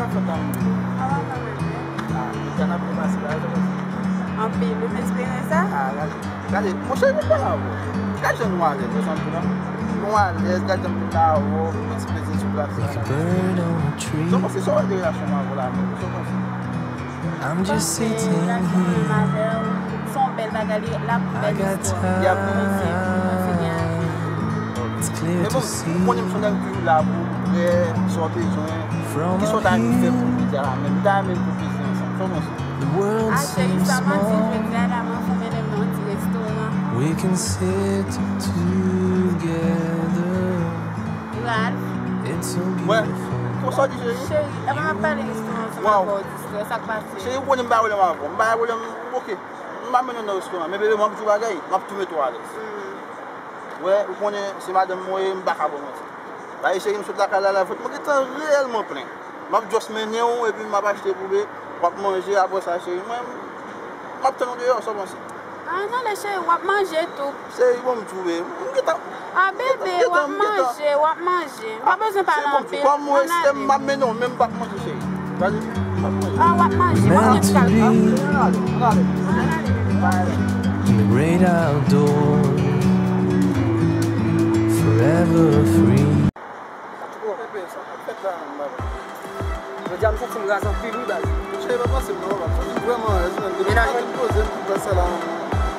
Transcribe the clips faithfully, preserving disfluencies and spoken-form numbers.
Sa fè tann. Awa kanmenm, wi. Ah, jan n ap pase la, sa pase. Anpil, wi, m espere sa. Ah, gade, gade, monchè, nou pa la, bro. Gade jan nou alèz, nou santi la. Nou alèz, gade jan nou la, bro. Pran ti plezi sou plas la. Sa w panse, sa w wè de relasyon m avè w la, men, sa w panse? Panse relasyon mwen menm avè w, se yon bèl bagay, li, l ap bèl istwa. Y ap bèl istwa. Panse gen avi. Men bon, ou konnen m se yon nèg ki toujou la pou ou, prè, sa w bezwen. Kisa w ta renmen fè pou jodi a la menm? M ta renmen pou peze ansanm. Sa w panse? Ah, cheri, sa manti, jodi a la, mwen fè w mennen m nan yon ti restoran. We can sit together. Ralph. It's so beautiful. Wè. Konsa w di, cheri? Cheri, epa m ap pale restoran ansanm avè w, di sa k pase. Cheri, ou konnen m pa gen pwoblèm avè w. M pa gen pwoblèm, oke. M pa mennen w nan restoran, men bebe, m ap di w bagay, m ap tou mete w alèz. Wè, ou konnen se madanm mwen ye, m pa ka ba w manti. Bagay cheri, m sot lakay la, la, vant mwen gentan reyèlman plen. M ap just mennen w, epi m ap achte pou be, w ap manje, apre sa, cheri, mwen, m ap tann ou deyò, sa w panse? Ah, non, lè cheri, w ap manje tou. Cheri, bon, m di w, bebe, m gentan, ah, bebe, w ap manje, w ap manje. Ou pa bezwen pale anpil. Kòm ou resite m, m ap mennen w, men m p ap manje, cheri. Gade, m p ap manje. Ah, w ap manje. Mwen menm m pral pran. Ann ale, ann ale. In the great outdoor, forever free. Epi, sa k ap fèt la menm, baba? Jodi a, m santi m raz anpil, wi, baz. Monchè, e pa pase m non, papa. M santi m vrèman rèz, menm. Depi maten m poze m sou plas sa la, m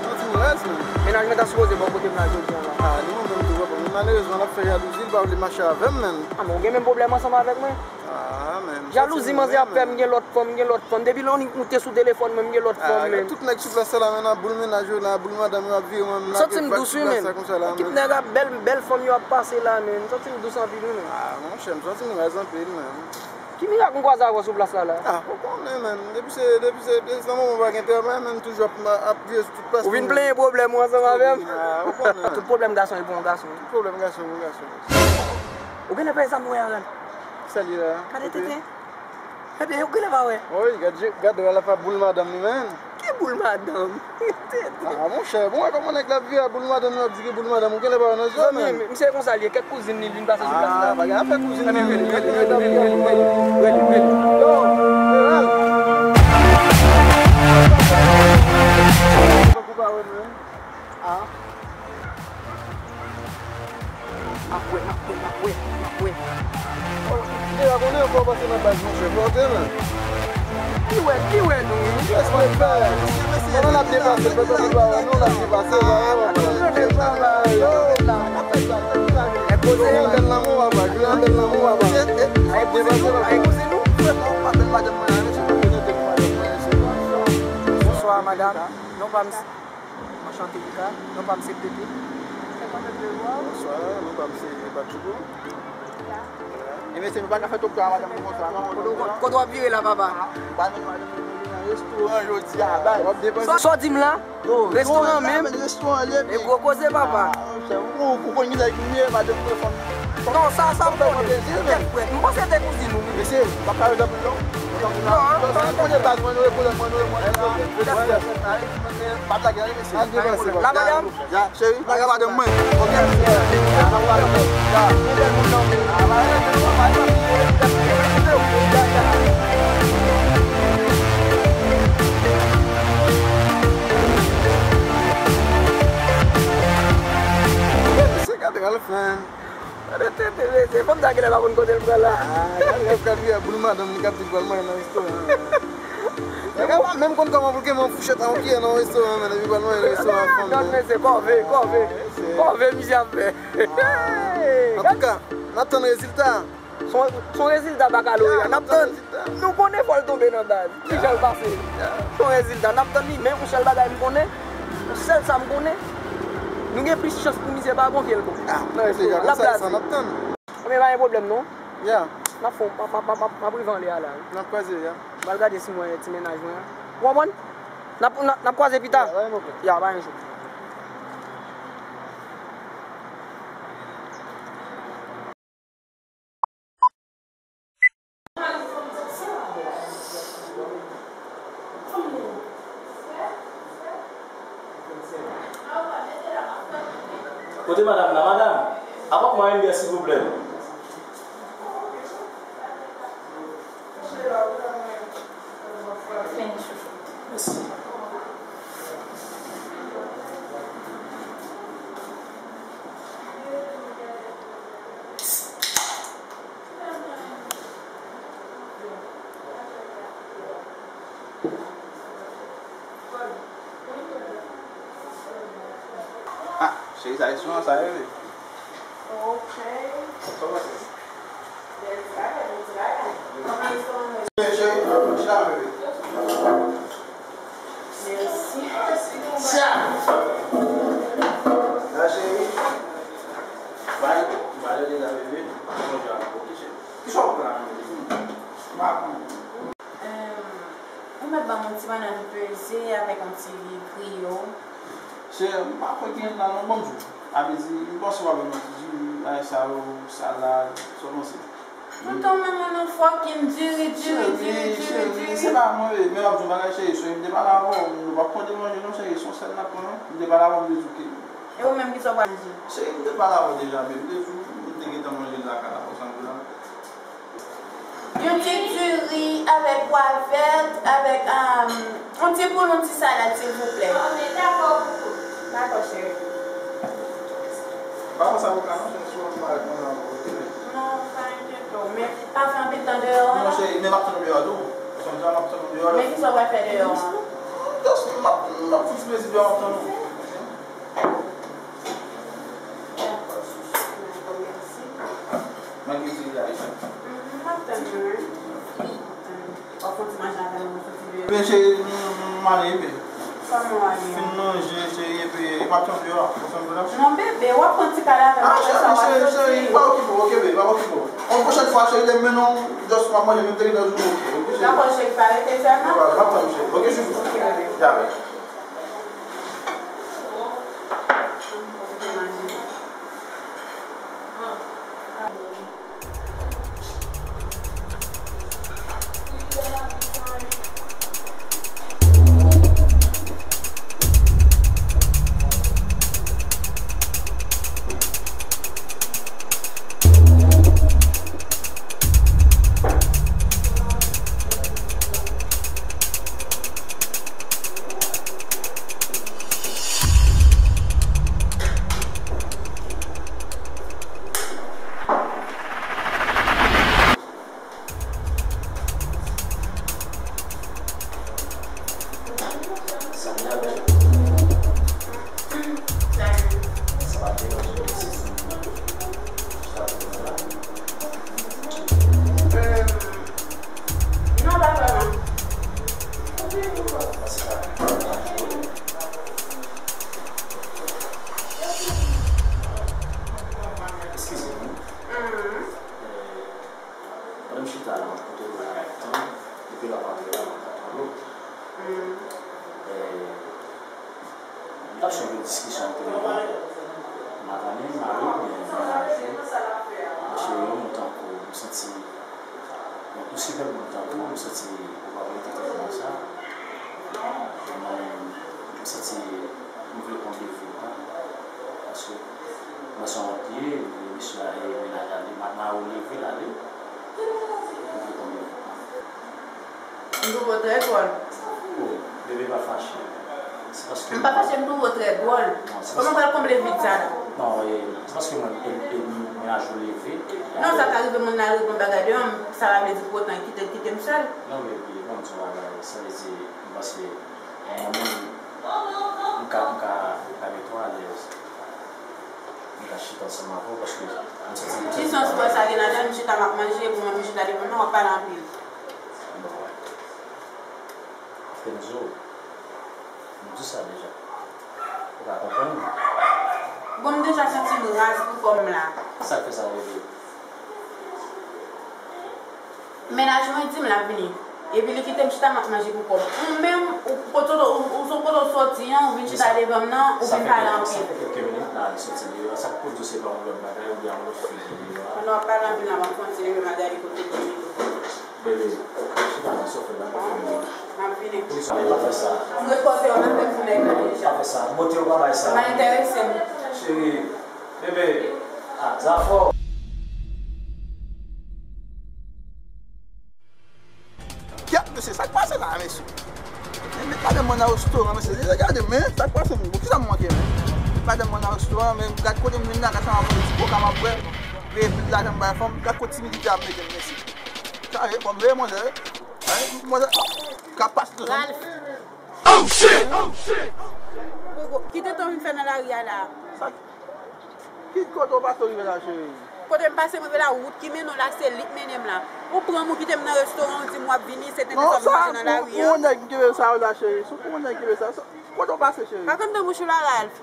santi m rèz, menm. Mennaj mwen ta sipoze bò kote m la jodi a la. Ah, li mwen menm tou, papa. Men malerezman, l ap fè jalouzi, li pa vle mache avè m, menm. Ah, men ou gen menm pwoblèm ansanm avèk mwen. Ah, menm. Jalouzi, manzè ap fè m gen lòt fanm, m gen lòt fanm. Depi lè w te sou telefòn mwen, m gen lòt fanm, menm. Tout nèg sou plas sa la, menm, nan boul mennaj yo, nan boul madanm yo, ap vire mwen, m lage vag sou plas sa konsa la, menm. Ekip nèg ap bèl, bèl fanm yo ap pase la, menm. M santi m dous anpil, wi, menm. Ah, monchè, m santi m rèz anpil, menm. Ki mirak m kwaze avè w sou plas la, la? Ah, ou konnen, menm. Depi se, depi se, depi se nan moman pa gen travay, menm, toujou ap, ap vire sou tout plas. Ou vin plenyen pwoblèm ou ansanm avè m? Ah, ou konnen. Tout pwoblèm gason e pou yon gason. Tout pwoblèm gason e pou yon gason. Ou genlè pa wè zam mwen an, Ralph? Sa li la? Gade tete. Gade, ou genlè pa wè. Wi, gad je, gad Ralph ap boul madanm li, menm. Ki boul madanm? Tete. Ah, monchè, bon, wè kòman nèg la ap vire ap boul madanm, nou ap di ki boul madanm, ou genlè pa wè nan zye, menm. Zanmi, misye konsa li ye, kèk kouzin li vin pase sou plas la. Ah, bagay ap fè kouzin li vini, vini, vini, vini. Yo, Ralph. Tankou pa wè, menm. Ah. M ap wè, m ap wè, m ap wè, m ap wè. Deja konnen ankò pase nan baz, monchè, fò w te men. Li wè, li wè nou, wi. Respè, frè. Pandan n ap deplase, pèp la pa wè nou, n ap deplase, pa wè, pa wè. Yo, yo, bèl lanmou, papa, yo, bèl lanmou, papa. Depase, papa. Bonswa, madanm. Non pa m Anchante, Rika. Non pa m se Pepe. Bonswa, non pa m se Patchouko. E mesye, nou pa ka fè tokta a madanm nou konsa, non. Kote w ap vire la, papa? Ba nou madanm nou nan restoran jodi a, bay. W ap depanse. Sa w di m la? Restoran menm? Restoran li ye. E gwo koze, papa. Ah, monchè, ou, ou konn ki nèg nou ye, madanm nou fanm. Non, sa, sa m konnen. Tèt frèt. M panse se kouzin ou, wi. Mesye, pa ka ret anpil, non. Non, non, non. Konnen baz mwen, nou ye, konnen mwen, nou ye, mwen, nou ye. Tèt frèt. Pa blage, mesye. An depase, papa. La, madanm. Ya, cheri, pa ka madanm mwen. Ok, mesye. Ya, pa ka madanm mwen. Ya. Mesye, gade Ralph, man. Gade tete, mesye. Fanm sa genlè pa konn kote l pral la. Ah, gade Ralph, gade boul madanm li k ap di l pral manje nan restoran. Nèg la pa menm konn kòman pou l kenbe yon fouchèt ak yon kiyè nan yon restoran, men, epi pral manje nan restoran fanm nan. Gad mesye, kòve, kòve. Kòve misye ap fè. Antouka, n ap tann rezilta. Se yon, se yon rezilta bakaloreya. N ap tann. Nou konnen fò l tonbe nan baz. Ki jan l pase? Se yon rezilta. N ap tann li, men yon sèl bagay m konnen, yon sèl sa m konnen, nou gen plis chans pou misye pa bon ke l bon. Nan restoran. L ap blaze. Men pa gen pwoblèm non. Ya. M ap fè, m ap, m ap, m ap, m ap rive anlè a la, wi. N ap kwaze, ya. M al gade si m wè ti mennaj mwen an. Ou konprann? N ap, n ap, n ap kwaze pita. Ya, pa gen pwoblèm. Ya, pa gen jou. Kote madanm nan? Madanm, apòt mwen yon byè, silvouplè. Cheri, sa e sou an sa ye, wi. Ok. Sa w panse? Bèl ti bagay, bèl ti bagay. Kòman restoran an ye? Cheri, chita la, bebe. Mèsi. Sa! La, cheri. Bay, bay, lè la, bebe. Bonjou, ok, cheri. Kisa w pran la, bebe? M pa konnen. Em, ou mèt ban m yon ti bannann peze avèk yon ti griyo. Cheri, m pa kwè gen la non, ban m di w. A vle di, m panse w ap ban m yon ti diri, bagay sa yo, salad, sa w panse? Tonton, men mwen nan fòkin diri, diri, diri, diri, diri. Cheri, cheri, se pa mwen, wi. Men m ap di w yon bagay, cheri, cheri, m te pale avè w, nou p ap tande manje non, cheri, se yon sèl n ap pran non. M te pale avè w, m te di w ke. E ou menm, kisa w pral manje? Cheri, m te pale avè w deja, men m te di w, m te gentan manje lakay la, konsa m di w la. Yon ti diri avèk pwa vèt, avèk, um, yon ti poul, yon ti salad, silvouplè. Dakò, cheri. Pa fè sa pou ka non, cheri, si w ap pale konsa, ok, men. Non, pa enkyete w, men pa fè anpil tan deyò a, non, non. Cheri, men m ap tann ou deyò a tou. Paske m di w m ap tann ou deyò a. Men kisa w pral fè deyò a? Just, m ap, m ap fouti mezi deyò, m ap tann ou. Dakò, chouchou. Dakò, mèsi. Mwen ki di la, wi. Mhm, m ap tann ou, wi. W ap fè yon ti manje avè m, mwen soti deyò. Men cheri, m, m, m ale, wi. Kòman w ale a? Fin manje, cheri, epi m ap tann ou deyò a. Ou konprann? Non, bebe, w ap pran ti kal avè m, apre sa w ap soti. Ah, cheri, cheri, pa okipe w, ok, bebe, pa okipe w. Yon pwochèn fwa, cheri, lè m mennen w, just w ap manje, men m te gentan di w, ok, ok, cheri. Dakò, cheri, pa rete sèlman. Dakò, m ap tann ou, cheri. Ok, cheri. Ok, bebe. Ya, bebe. Non, pa vrèman. Eskize m. Mhm. Pandan m chita la, m ap koute w la, m ap tann, depi lè w ap pale la, m ap tann ou. Mm. Eh, m t ap sonje yon diskisyon m te gen maten, mari m, mennaj ou, mesye yo, moun tankou, m santi, yon, yon sipè moun tankou, m santi ou pa rete trètman sa. E mwen, m santi m vle konn defi w la. Paske mwen se yon wont li ye, mesye a, e mennaj la, li, ma, ma ou leve l ale. M vle konn defi w la. M twouve w trè dwòl. Oh, bebe pa fache. Se paske m pa fache, m twouve w trè dwòl. Non, se paske. Kòman w pral konble vid sa la? Non, e, se paske mwen, e, e, mennaj ou leve. Non, sa ka rive moun nan al reponn bagay deyò, sa pa vle di pou otan kite, kite m sèl. Non, bebe, bon, di w bagay, sa vle di, m panse, mwen menm, m ka, m ka, m ka mete w alèz. M ka chita ansanm avè w paske m santi m. Ki sans wè sa gen ladan l? M chita m ap manje, epi w menm ou chita devan mwen, w ap pale anpil. Bon, wè. Fè m di w, m di sa deja. Ou pa konprann? Bon, m deja santi m raz pou kò m la. Sa k fè sa, bebe? Mennaj mwen di m l ap vini. Epi li kite m chita, m ap manje pou kò m. Ou menm, ou, kote w, ou, ou, ou kote w soti an, ou vin chita devan m nan, ou vin pale anpil. Sa fè kèlke minit la, li soti deyò. Sa k pou di w se pa yon lòt bagay oubyen yon lòt fi ki deyò a? Non, w ap pale anpil la, m ap fè yon ti leve, Magali, kote m ye. Bebe, chita nan sofa la, pa fè m. M ap vini. Poukisa w pa fè sa? M repòte w nan tèt pou nèg la deja. Pa fè sa. Bote w pa bay sa. Pa enterese m. Cheri, bebe, ah, zafè w. Kèt, mesye, sa k pase la, mesye? Men, men, madanm mwen nan restoran, mesye, gade, men, sa k pase, men, poukisa m manke, men? Madanm mwen nan restoran, men, gad kote m vin la, gad sa m ap pran ti koka m ap bwè, veye pil lajan m bay fanm, gad kote timidite ap mete m, mesye. Sa ye, fò m veye manzè, wi. Manzè, ka pase tou sa. Ralph. Oh, shit! Oh, shit! Kite tan vin fè nan lari a la. Sa Ki kote w pase w rive la, cheri? Kote m pase m rive la, wout ki mennen w la, se li k mennen m la. Ou pran m, ou kite m nan restoran, ou di m w ap vini, se tenten sa w vin manje nan lari an. Non, sa, pou, pou yon nèg ki kenbe sa yo la, cheri. Se pou yon nèg ki kenbe sa. Sa, kote w pase, cheri? Pa konn nan bouch ou la, Ralph.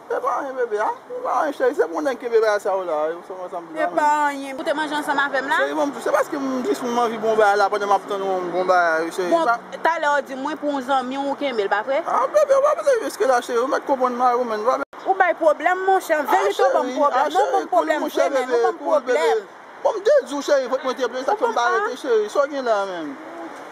E pa anyen, bebe, a. E pa anyen, cheri. Se pou yon nèg ki kenbe bagay sa yo la. Ou se mwen sa m di la. E pa anyen. Ou te manje ansanm avè m la? Cheri, ban m di w, se paske m jis m anvi bon bagay la, pandan m ap tann yon bon bagay, cheri. Bon, talè w di mwen pou yon zanmi w, ou kenbe l, pa vre? A, bebe, ou pa bezwen jiske la, cheri. Ou mèt konprann mari w, menm. Ou bay pwoblèm, monchè. An verite, ou ban m pwoblèm. Non, ou ban m pwoblèm vre, menm. Ou ban m pwoblèm. Bon, m te di w, cheri, vant mwen te ple, sa fè m pa rete, cheri. Sa w gen la, menm?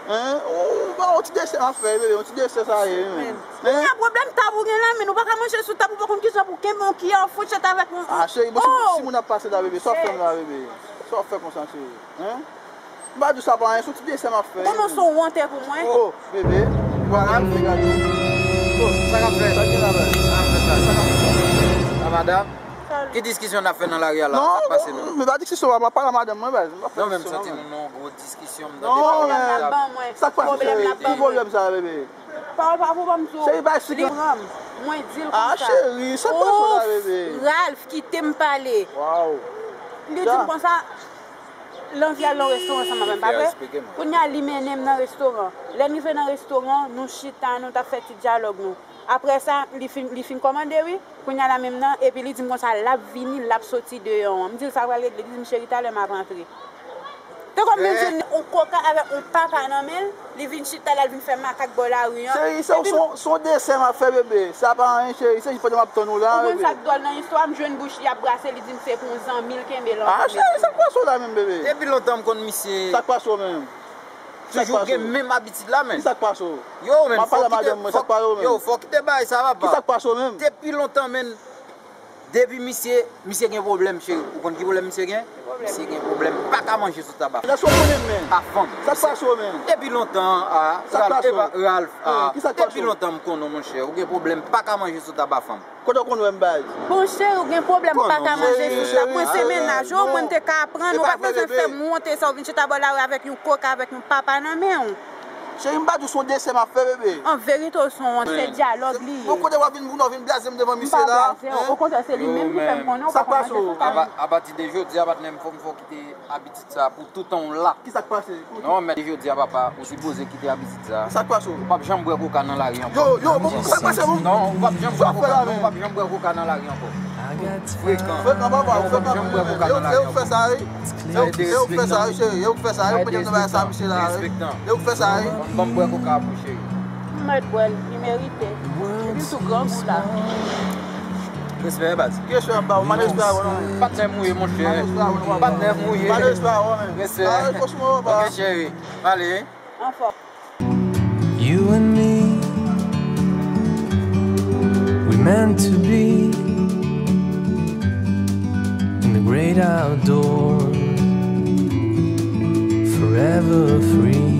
Hein? Ou, ou, yon ti desè m ap fè, bebe, yon ti desè sa ye, menm. Hein? Gen pwoblèm tab ou gen la, menm. Ou pa ka manje sou tab, ou pa konn kijan pou kenbe yon kiyè, yon fouchèt avèk yon... A, cheri, bon, si, si moun ap pase la, bebe, sa w ap fè m la, bebe? Sa w ap fè konsa, cheri? Hein? M pa di w sa pa anyen, se yon ti desè m ap fè. Ou konnen w se yon wantè pou mwen. Oh, bebe. Ou pa ka vin gade. Oh, sa k ap fèt? Sa k gen la, baz? Sa k ap fèt la? Sa k ap fèt? A, madanm? Ki diskisyon n ap fè nan lari a la? Sa k pase menm? Non, men pa diskisyon, m ap pale a madanm mwen, baz. M pa fè diskisyon, non. Non, men sa k pase, cheri? Ki pwoblèm sa, bebe? Pawòl pa pou ban m di w. Cheri, pa eksplike. Li pran m. Mwen di l konsa. A, cheri, sa k pase w la, bebe? Ralph, kite m pale. Waw. Li di m konsa, l anvi al nan restoran ansanm avè m, pa vre? Kounye a, li mennen m nan restoran. Lè n rive nan restoran, nou chita, nou t ap fè ti dyalòg nou. Apre sa, li fin, li fin kòmande, wi. Kounye a la menm nan, epi li di m konsa, l ap vini, l ap soti deyò an. M di l sa pral regle, li di m, cheri, talè m ap antre. Te kòm vin jwenn yon koka avèk yon papa nan men l, li vin chita la, l vin fè makak bò lari an. Cheri, se yon, se yon desè m ap fè, bebe. Sa pa anyen, cheri. Se jis pandan m ap tann ou la, bebe. Ou konn sa k dwòl nan istwa a? M jwenn bouch li ap brase, li di m se pou yon zanmi l kenbe l ansanm. A, cheri, sa k pase w la menm, bebe? Depi lontan m konn misye. Sa k pase w menm? Toujou gen menm abitid la, menn. Kisa k pase w? Yo, menn, fò w kite, fò, yo, fò w kite bagay sa, papa. Kisa k pase w menm? Depi lontan, menn. Depi misye, misye gen pwoblèm, cheri. Ou konn ki pwoblèm misye gen? Misye gen pwoblèm pa ka manje sou tab a fanm. Lè sa w konnen, menn. A fanm. Sa k pase w menm? Depi lontan, a, Ralph, a, depi lontan m konnen w, monchè. Ou gen pwoblèm pa ka manje sou tab a fanm. Kote w konn wè m, baz? Bon, cheri, ou gen pwoblèm, ou pa ka manje sou tab. Mwen se mennaj ou, mwen m te ka aprann, ou pa t bezwen fè m wonte sa, ou vin chita bò lari avèk yon koka, avèk yon papa nan men w. Cheri, m pa di w se yon desè m ap fè, bebe. An verite, w se yon wont, se dyalòg li ye. Bon, kote w ap vin, w vin blaze m devan misye la? M pa blaze w, okontrè, se li menm ki fè m konnen ou pa ka manje sou tab. Apati de jodi a, patnè m, fò m fè w kite abitid sa pou toutan w la. Kisa k pase? Non, men jodi a, papa, ou sipoze kite abitid sa. Sa k pase w? Ou p ap janm bwè koka nan lari ankò. Yo, yo, bon, sa k pase, bon? Non, ou p ap janm bwè koka, non, ou p ap janm bwè koka nan lari ankò. Frekan. Frekan, papa, ou frekan. Ou p ap janm bwè koka nan lari ankò. E ou k fè sa, wi. E ou k fè sa, wi, cheri. E ou k fè sa, wi. Ou mete m nan bagay sa, misye la, wi. E ou k fè sa, wi. Ban m bwè koka pou cheri. M mèt bwè l, li merite. Li sou grangou la. Respè, baz. Ki respè m ba ou? M pa gen respè avè w, non. Patnè m ou ye, monchè. M pa gen respè avè w, non, papa. Patnè m ou ye. M pa gen respè avè w, non. Respè. Al, kòch mwen, papa. Ok, cheri. Male. Anfòm. You and me, we meant to be in the great outdoors, forever free.